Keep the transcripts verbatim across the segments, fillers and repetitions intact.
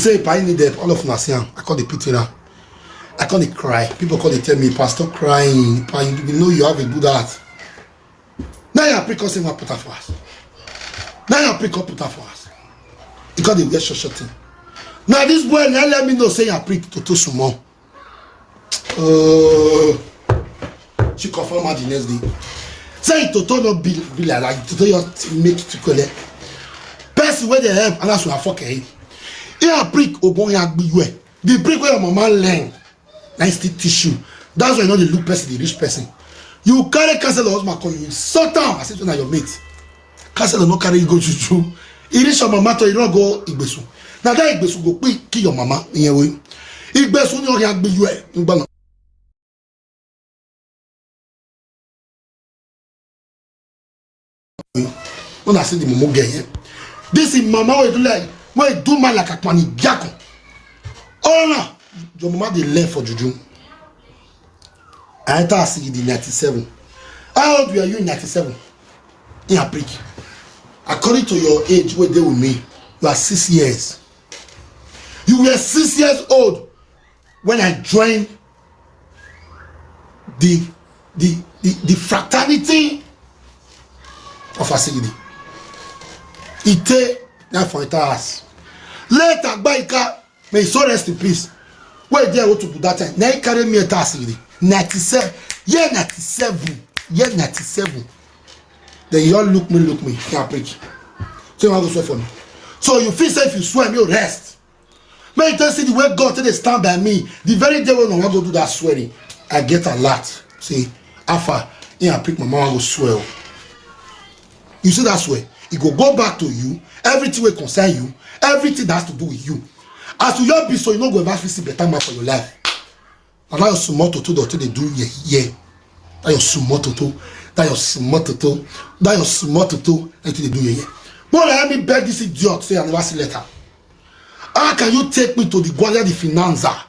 Say, "Pa, I need help." All of una see am. I call the pity now. I call the cry. People call, they tell me, "Pastor crying. Pa, you know you have a good heart." Now you are pray, say, "What put up for us?" Now you are pray, "Come put up for us." He called the wear short, short thing. Now this boy now let me know, say, "You are pray to, to small." Uh, she confirm her the next day. Say, "Toto no be, be like that. Toto your make to collect." Person where they help, and that's what I fuck, eh? He a prick, obon ya gbe you, eh. The prick where your mama learn, na still teach you. That's why you know they look person, the rich person. You carry counselor husband call you, insult am as if na your mate. Counselor no carry you go juju. He reach your mama to, you no go Igbesu. Now that Igbesu go quick kill your mama in a way. Igbesu no can be you, eh, ngba na. When I see the mumu girl here, this is mama wey do like, wey do man like a kwani gyako. Oh no, your mama dey learn for juju. I enter Asigidi ninety-seven. How old were you in ninety-seven? In a prick. According to your age, wey dey with me, you are six years. You were six years old when I joined the the the, the fraternity of Asigidi. Ite na for enter us. Later, Gbaika, may his soul rest in peace. Where there go to put that time? Now he carry me enter Asigidi. Ninety-seven. Year ninety-seven. Year ninety-seven. Then you all look me, look me. Can't preach. So you want to swear for me? So you feel safe, you swear, me rest. May you tell see the way God take dey stand by me. The very day when I want to do that swearing, I get alert. Say, "Alpha, he a prick, my mama go swear." You see that swear? It go go back to you. Everything will concern you. Everything that has to do with you. As you your be so, you no go ever fit see better man for your life. And that your small toto that they do, yeah, yeah. That your small toto. That your small toto. That your small toto. That they do, yeah, yeah. But let me beg this idiot, say I never see letter. How can you take me to the Guardia di Finanza?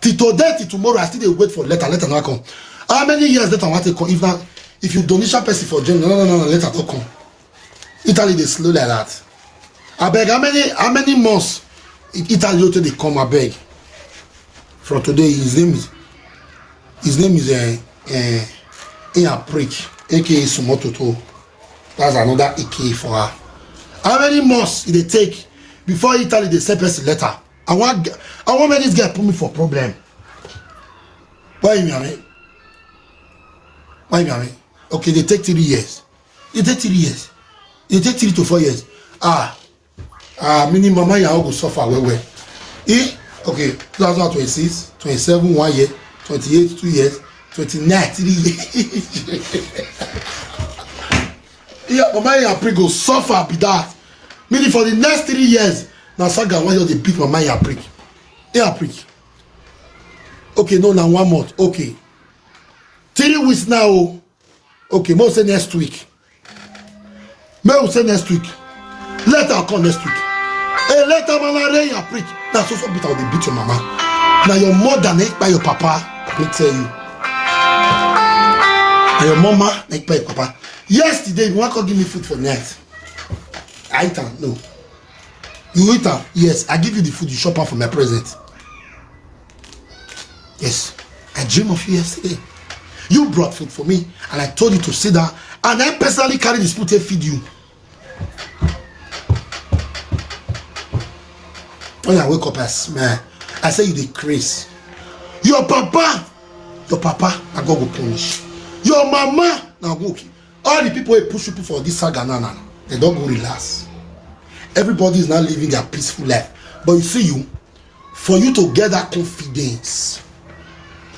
Till today, till tomorrow, I still dey wait for letter. Letter no come. How many years letter wan take come? If na, if you donation person for Germany, no, no, no, no, letter don come. Italy dey slow like that. Abeg, how many, how many months I-, Italy don take dey come? Abeg. From today, his name is, his name is, eh, eh, Ian Prick, A K A Sumototo. That's another A K A for her. How many months e dey take before Italy dey send person letter? I want, I want make this girl put me for problem. Why you mean? Why you mean? Okay, they take three years. They take three years. They take three to four years. Ah, ah, meaning mama ya go suffer well well. Eh? Okay, two thousand twenty-six, twenty-seven, one year, twenty-eight, two years, twenty-nine, three years. Yeah, mama ya prick go suffer be that. Meaning for the next three years, na saga why you dey beat mama ya prick. Yeah, prick. Okay, no, na one month. Okay. Three weeks now. Oh. Okay, mo say next week. May we say next week. Letter come next week. A letter man I read ya prick. Na so so beat out dey beat your mama. Na your mother na kpai your papa. Let me tell you. Na your mama na kpai your papa. Yesterday, you wan come give me food for night. I eat am, no. You eat am, yes. I give you the food, you chop am for my present. Yes, I dream of you yesterday. You brought food for me, and I told you to sit down, and I personally carry the spoon to feed you. When I wake up, I smell. I say you dey craze. Your papa, your papa, na God go punish. Your mama, na God go kill. All the people wey push you put for this saga now, now, they don go relax. Everybody is now living their peaceful life. But you see you, for you to get that confidence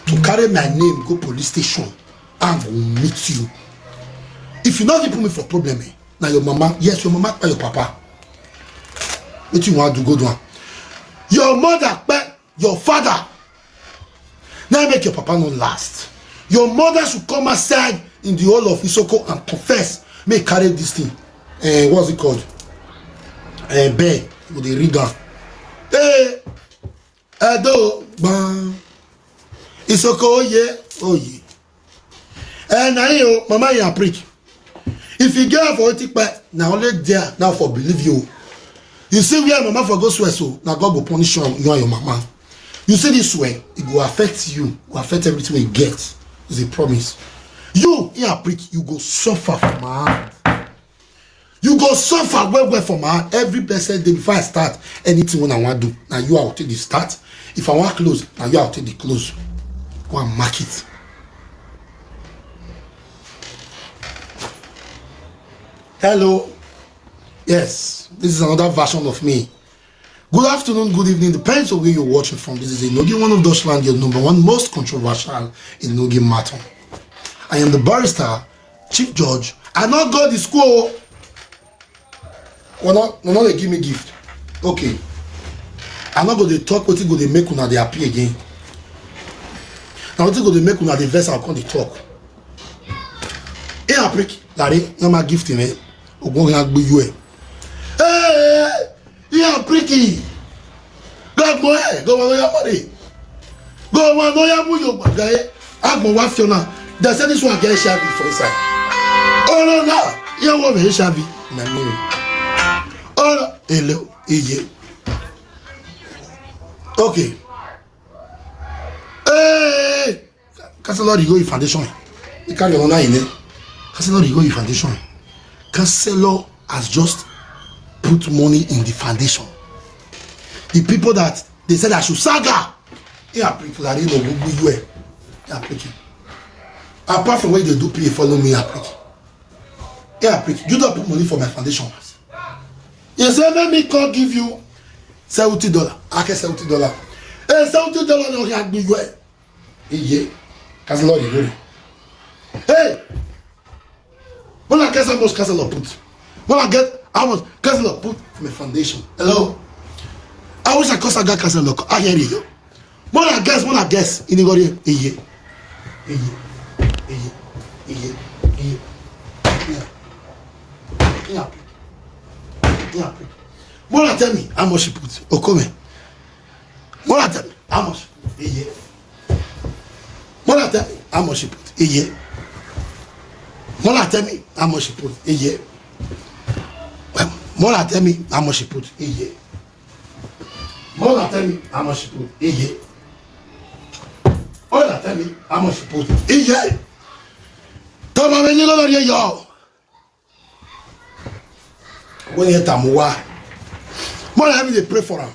to carry my name go police station, I go meet you. If you no fit put me for problem, eh, na your mama, yes, your mama kpai your papa. Wetin you wan do, go do am. Your mother kpai your father. Now make your papa no last. Your mother should come outside in the hall of Isoko and confess. Make carry this thing. Eh, what's it called? Eh, bell. Go dey ring am. Eh, Edo, bam. Isoko, oye, oye. Eh, na you, mama, you are preach. If you get for Otipa, na only there now for believe you. You see where mama for go swear so, na God go punish you and, you and your mama. You see this swear, it go affect you, go affect everything you get. It's a promise. You, yeah, prick, you go suffer for my hand. You go suffer well well for my hand. Every blessed day before I start anything when I want do, now you out till the start. If I want close, now you out till the close. Go and mark it. Hello. Yes, this is another version of me. Good afternoon, good evening, depends on where you're watching from. This is Inogi, one of Dutchland, your number one most controversial Inogi matter. I am the barrister, chief judge. I not go the school. Well, not, no, no, they give me gift. Okay. I not go dey talk wetin go dey make una dey happy again. Na wetin go dey make una dey vex and come dey talk. Hey, Aprik, Larry, no ma gift me. Ogun ya gbe you. Hey, yeah, Aprik. Go mo e, go mo ya mari. Go mo no ya mu yo gbaga e. Agbo wa fiona. They say this one get H I V for inside. Oh no, no. You want H I V? Na me. Oh no, hello, iye. Okay. Hey, Councillor Rigoyi Foundation. You carry on in there. Councillor Rigoyi Foundation. Councillor has just put money in the foundation. The people that they said I should saga. Yeah, Aprik, Larry, no, we, we, we, yeah, Aprik. Apart from what they do, pay follow me, Aprik. Yeah, Aprik. You don't put money for my foundation. You say, let me come give you seventy dollar. I get seventy dollar. Hey, seventy dollar, no, yeah, be you. Iye, Councillor Rigoyi. Hey, when I get how much Councillor put? When I get how much Councillor put for my foundation? Hello? I wish I could saga Councillor. I hear you. When I guess, when I guess, in the body, iye, iye, iye, iye, iye. Yeah. Yeah. Yeah. When I tell me how much she put, Okome. When I tell me how much she put, iye. Mola tell me how much she put a year. Mola tell me how much she put a year. Mola tell me how much she put a year. Mola tell me how much she put a year. Mola tell me how much she put a year. Tọ́ba mi ní lọ́dọ̀ yẹn yọ. When you tamuwa, more, let me dey pray for am.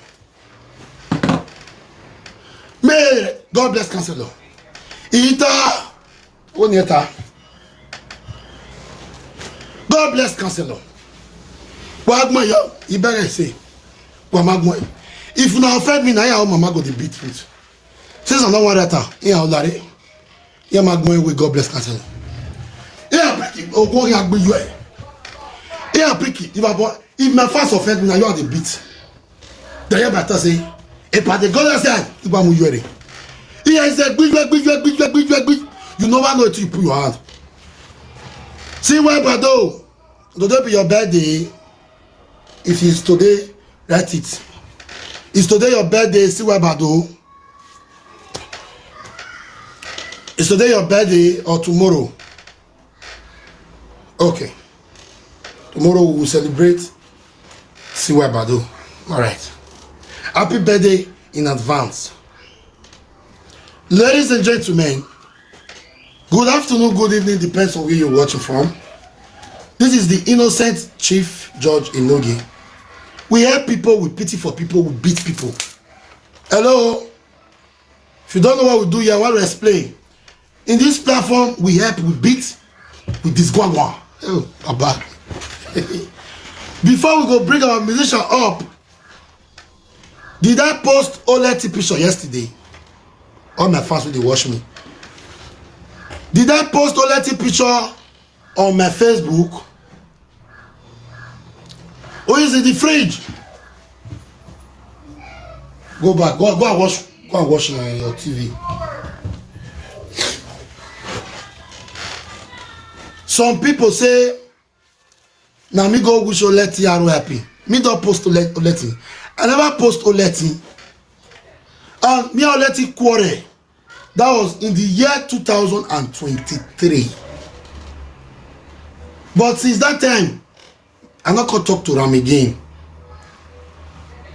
May God bless Councillor. Ita, when you ta, God bless Councillor. Wa gbọ́n yọ, ìbẹ̀rẹ̀ sí. Wa ma gbọ́n. If una offend me, na ya mama go the beat with. Since I don't want that, yeah, Olare. Yeah, my going with God bless Councillor. Yeah, Aprik, oh, go here, be you. Yeah, Aprik, if I, if my fans offend me, now you are the beat. The year better say, if I dey go that side, if I'm you. He is a big, big, big, big, big, big, big. You never know till you put your hand. See why, Bado? Today be your birthday. It is today. Write it. It's today your birthday. See why, Bado? Is today your birthday or tomorrow? Okay. Tomorrow we will celebrate Siwa Bado. All right. Happy birthday in advance. Ladies and gentlemen, good afternoon, good evening, depends on where you're watching from. This is the innocent Chief Judge Inogi. We help people, we pity for people, we beat people. Hello? If you don't know what we do here, I want to explain. In this platform, we help, we beat, we disgwagwa. Oh, Baba. Before we go bring our musician up, did I post Oleti picture yesterday? All my fans will watch me. Did I post Oleti picture on my Facebook? Who is in the fridge? Go back. Go, go and watch. Go and watch uh, your T V. Some people say, "Now me go wish Oleti R O I P." Me don't post Oleti. I never post Oleti. And me Oleti quarrel. That was in the year two thousand twenty-three. But since that time, I not go talk to Ram again.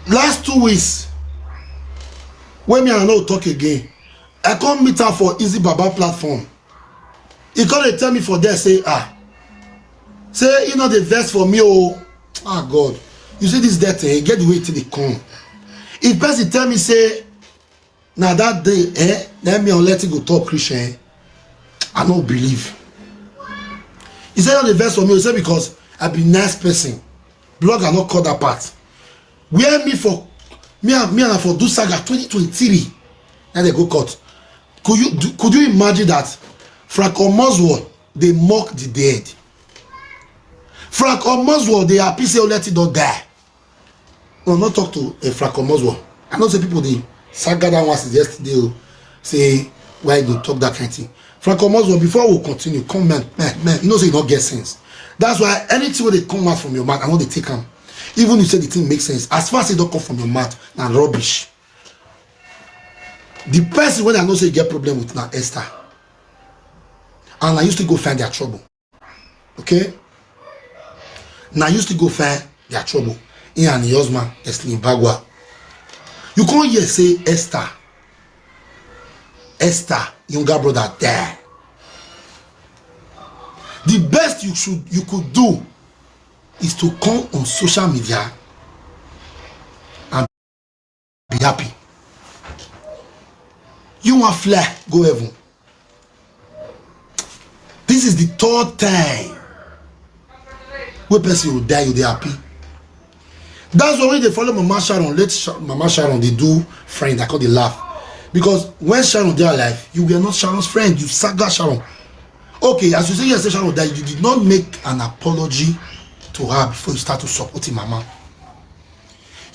Last two weeks, when me and no talk again, I come meet am for Easy Baba platform. He come dey tell me for there say, ah, say he no dey vex for me. Oh, ah, God, you see this death, eh, get the way to the come. If person tell me say na that day, eh, then me and let it go talk Christian, eh, I no believe. He say no dey vex for me. He say because I be nice person. Blogger no cut that part. Where me for me and me and I for do saga twenty twenty-three, and they go cut. Could you do, could you imagine that Frank Omozwo dey mock the dead? Frank Omozwo dey happy say Oleti don die. No, not talk to a Frank Omozwo. I know say people dey saga that one since yesterday. Oh, say why you go talk that kind thing. Frank Omozwo, before we continue, come man, man, man, you know say you no get sense. That's why anything wey dey come out from your mouth, I no dey take am. Even you say the thing make sense. As far as e don come from your mouth, na rubbish. The person wey I know say you get problem with na Esther. And na you still go find their trouble. Okay? Na you still go find their trouble. He and his husband, Eslin Bagwa. You come here say Esther, Esther, younger brother die. The best you should, you could do is to come on social media and be happy. You wan fly go heaven. This is the third time wey person go die, you dey happy. That's why when they follow Mama Sharon, let Sha-, Mama Sharon, they do friend, I call they laugh. Because when Sharon dey alive, you were not Sharon's friend, you saga Sharon. Okay, as you say, yes, say Sharon died, you did not make an apology to her before you start to support him, Mama.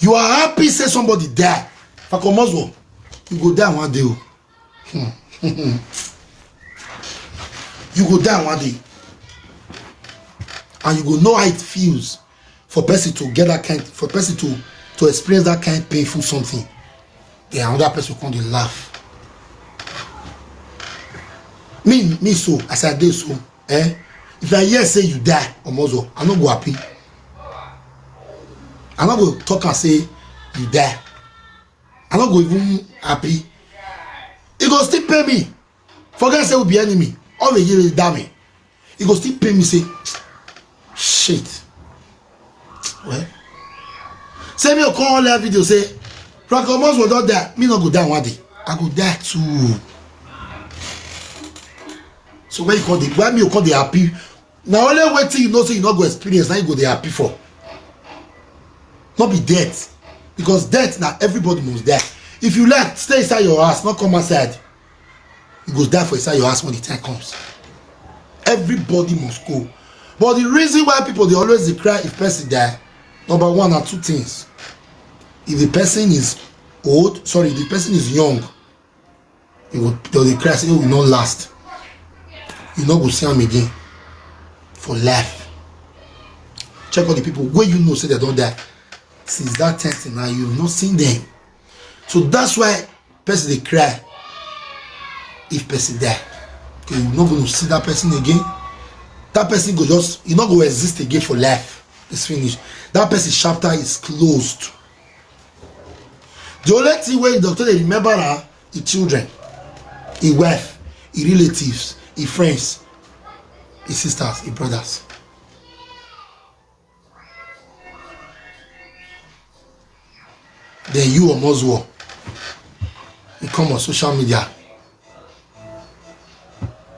You are happy say somebody die. Fakomozwo, you go die one day. Oh. Hmm. You go die one day. And you go know how it feels for person to get that kind, for person to, to experience that kind painful something. Then another person come dey laugh. Me, me so, as I dey so, eh? If I hear say you die, Omozwo, I no go happy. I no go talk and say you die. I no go even happy. E go still pay me. Forget say we be enemy. All the year damn me. E go still pay me say, shit. Well, say me come on live video say, Frank Omozwo don die. Me no go die one day. I go die too. So when you call the, why me you call the happy? Now only waiting you know say you no go experience, now you go dey happy for. Not be death. Because death now everybody must die. If you like, stay inside your house, not come outside. You go die for inside your house when the time comes. Everybody must go. But the reason why people they always dey cry if person die, number one are two things. If the person is old, sorry, if the person is young, you go tell the cry say, oh, you not last. You not go see him again for life. Check all the people where you know say they don't die. Since that time till now, you've not seen them. So that's why person they cry if person die. Okay, you not going to see that person again. That person go just, you not going to exist again for life. It's finished. That person's chapter is closed. The only thing where the doctor they remember are the children, his wife, his relatives, his friends, his sisters, his brothers. Then you or Moswell, you come on social media.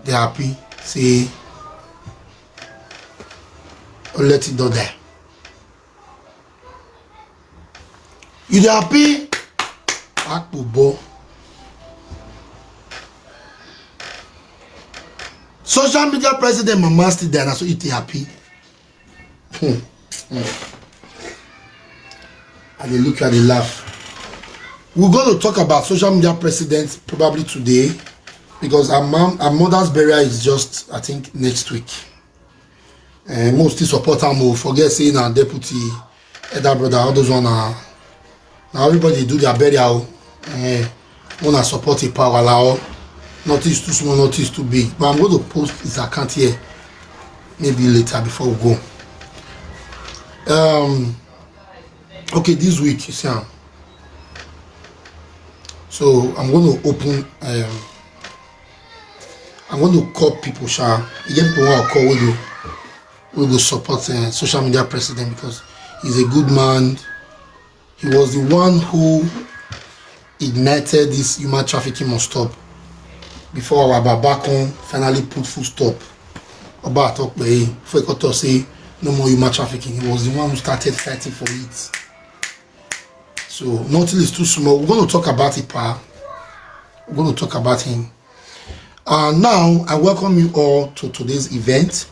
They happy, say, oh, let it do there. You dey happy? Akpobo. Social media president Mama still there, na so you dey happy. Hmm. Hmm. I dey look, I dey laugh. We're going to talk about social media president probably today because her mom, her mother's burial is just, I think, next week. Eh, most still support am o, forget say na deputy, elder brother, all those one na, na everybody do their burial o. Eh, una support a power la o. Nothing is too small, nothing is too big. But I'm going to post his account here maybe later before we go. Um, Okay, this week, you see am. So I'm going to open, um, I'm going to call people, sha. You get people who I call, we go, we go support uh, social media president because he's a good man. He was the one who ignited this human trafficking must stop before our Babacon finally put full stop. Oba Atokpei, before he got to say no more human trafficking, he was the one who started fighting for it. So nothing is too small. We're going to talk about it, pa. We're going to talk about him. Uh, now, I welcome you all to today's event.